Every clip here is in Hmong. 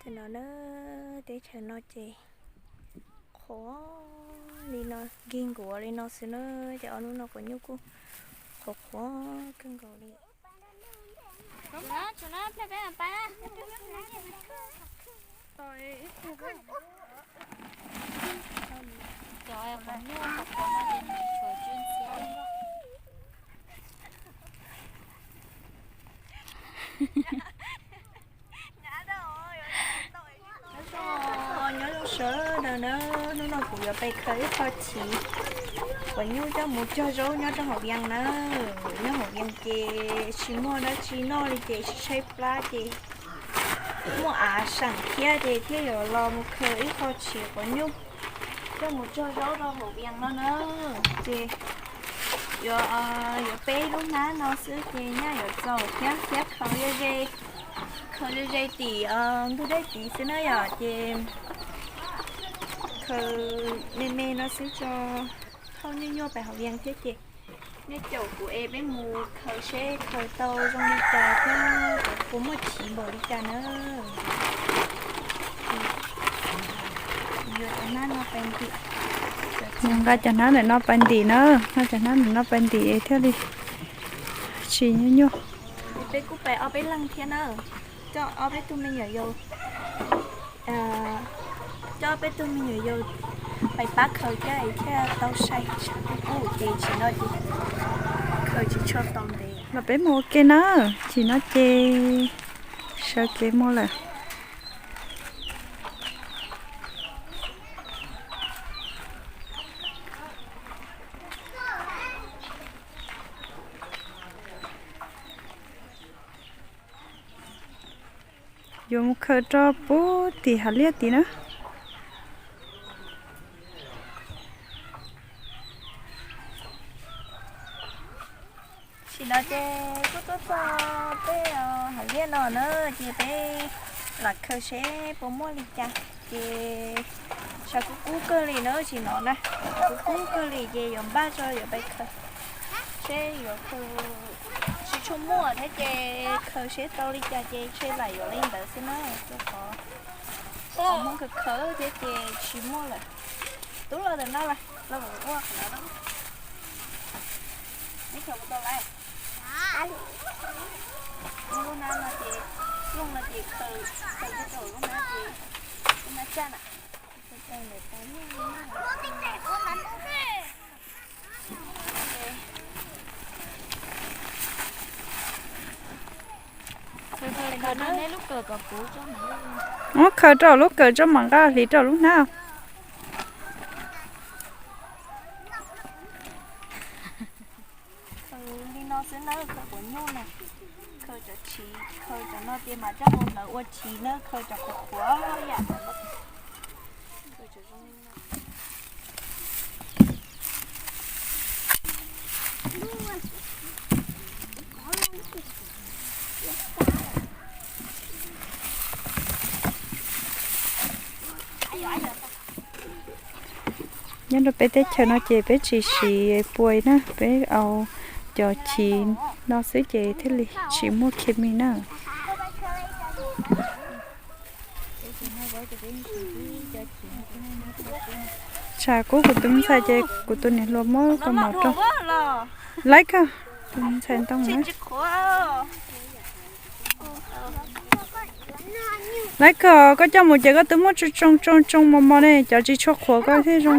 No na, teb chaws no ces qhuav li no, nkig nkuav li no xwb na, ces ob hnub no quav nyuj kuj qhuav qhuav kawg nkaus li. Nyob zoo sawv daws na, hnub no kuv yuav pais khaws ib qho chiv quav nyuj coj mus cog zaub nyob rau hauv Vias na. Nyob hauv Vias ces tsis muaj dab tsi noj li ces tshaib plab ces muaj av seem thiab ces thiaj yuav los mus khaws ib qho chiv quav nyuj coj mus cog zaub rau hauv Vias no na. Ces yuav, yuav peb lub hnab no xwb ces nyaj yuav txaus thiab, thiab khaws ze ze, khaws ze ze tim ntug dej tid xwb na yom, ces khaws me me no xwb tso, thauj nyuaj nyuaj pais hauv Vias thiab ces nej caum kuv es peb mus khaws seb khaws tau zoo li cas thiab puas muaj chiv npaum li cas na. Nqa cov hnab ntawm no pais ntim na, nqa cov hnab ntawm no pais ntim thiaj li tsis nyuaj nyuaj. Peb kuj pais ob peb leeg thiab na, coj ob peb tug me nyuam yaus, coj ob peb tug me nyuam yaus pais pab khaws thiab thiaj tau sai, tshav kub kub ces tsis no ces khaws tsis tshua tau ntev. Los peb mus ua ke na, tsis no ces sawv kev mus lawm. Yuav mus khaws rau puag tim hav liaj tid na. Tam sim no ces kuj tuaj txog peb hav liaj no na, ces peb lam khaws seb puas muaj li cas. Ces tshav kub kub kawg li na, tam sim no na, kub kub kawg li ces yuav npaj tso yuav pais khaws seb yuav khaws tsis tshua muaj thiab ces khaws seb tau li cas ces tseg lam yuav li ntawd xwb na, rau qhov Hmoob khaws khaws thiab ces tsis muaj lawm. Tub los ntawm no los, los ua qhov no. Neb khaws ua tau lawm. Lub hnab no ces, looj no ces khaws, khaws rau lub hnab ces, lub hnab tsaj na. Muab khaws rau lub kawm tso mam nqa hliv rau lub hnab. Khaws li no xwb na, khaws quav nyuj na, khaws cov chiv, khaws cov no ces mas coj mus hlawv ua chiv na, khaws cov qhuav qhuav yam. Nyob rau peb teb chaws no ces peb tsis siv pua na, peb au cov chiv no xwb ces thiaj li tsis muaj khes mis na. Tshav kub kuv tus me ntxhais ces kuv tus niam hluas muab kaus mom rau. Laib kawg, tus me ntxhais ntoo na. Laib kawg, koj coj mus ces koj twb muab tsoo tsoo tsoo tsoo mos mos ne, cov tsis tshua qhuav koj thiaj zoo.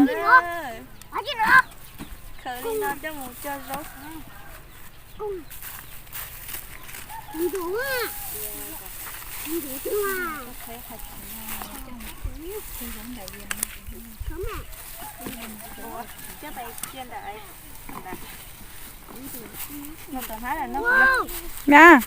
Mia.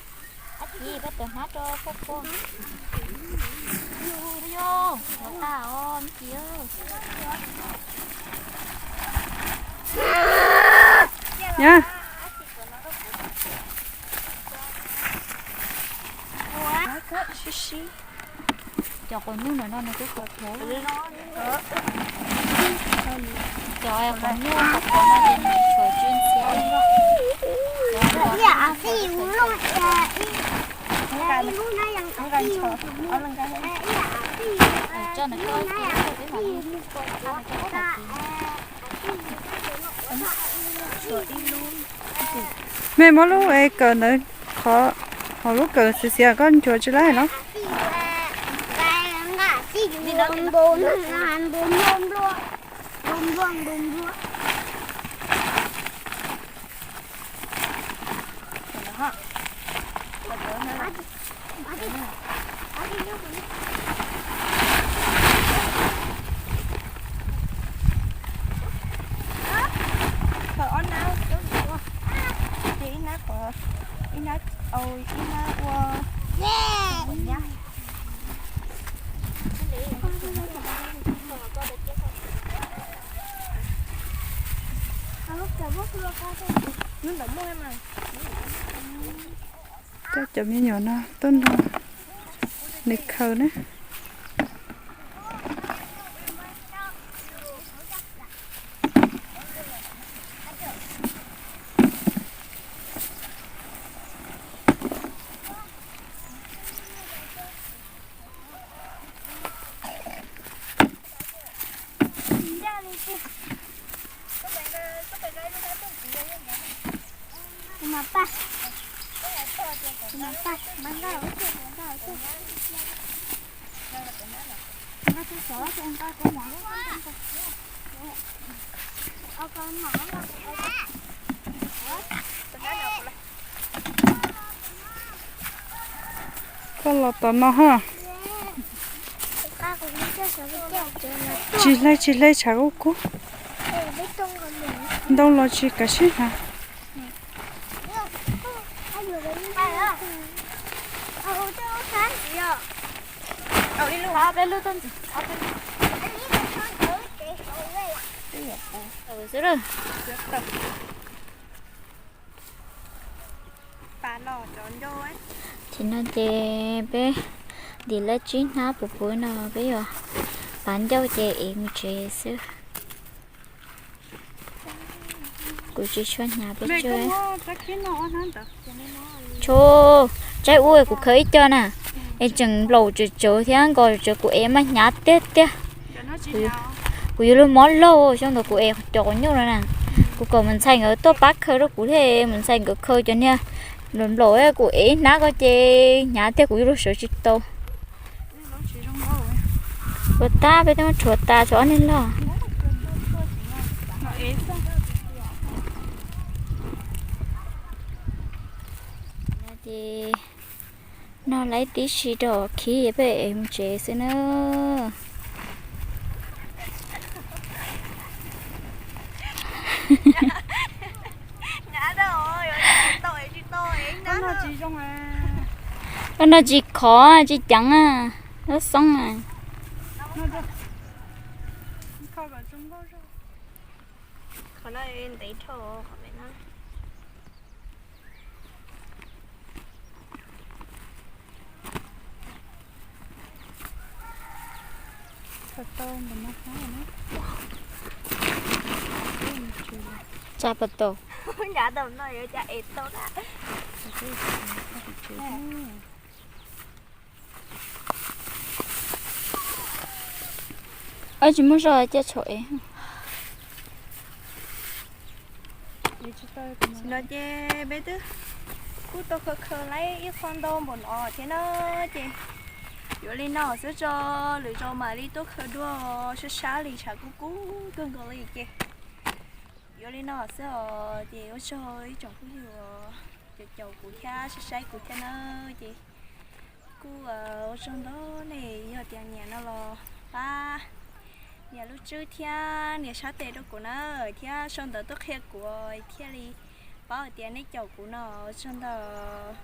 Mia. Cov quav nyuj no no nws twb qhuav qhuav. Cov quav nyuj qhuav qhuav no ces nws tsis ntxhiab li. Mej muab lub kawm ntawd qhov, hauv lub kawm xiav xiav koj nchuav tsis laib los? Khaws ob nab, ces ib nab, ib nab, ib nab ua nyab. Coj cov me nyuam no tuaj nrog nws khaws na. Koj los tom no ha. Tsis hle tsis hle tshav kub kub. Ntoo los tsis kav sib hnav. Ces no ces peb ntim laj tsib hnab puv puv no peb yuav pav ncauj ces ev mus tsev xwb. Kuv tsis tshua hnyav pes tsawg. Tshu, tsaib ub kuv khaws ib co na, es tseem nplaum tsawv tsawv thiab nkaus tsawv kuv ev mas hnyav tiag tiag. Kuv yuav luag mob laug xyoo ntawd kuv ev cov quav nyuj no na. Kuv kom mus ntxhais nkawd tuaj pab khaws rau kuv thiab, mus ntxhais nkawd khaws cov niag nplaum nplaum kuv ev ib hnab ko ces hnyav tiag kuv yuav luag sawv tsis tau. Ua tab peb twb muab rhuav tas tshuav ob niag log. Ces no lawv tib si rau khib peb ev mus tsev xwb na. Koj noj tsis khov tsis ceev, koj xoob. Tsa pas tau. Tsis muaj zog cia tshau ev. No ces peb twb kuj tau khaws khaws lawm ib qho ntau npaum no thiab na, ces yuav li no xwb tso, lwm zaus mam li tuaj khaws dua, sab sab li tshav kub kub kawg nkaus li ces yuav li no xwb os, ces ua tsaug ib tsoom phooj ywg uas caum caum kuv thiab saib saib kuv thiab na, ces kuj ua tsaug ntau nej, yog tias nyiam no los pab nias lub tswb thiab nias sab tes rau kuv na, thiab sau ntawv tuaj qhia kuv thiaj li paub hais tias nej caum kuv no, ua tsaug ntau.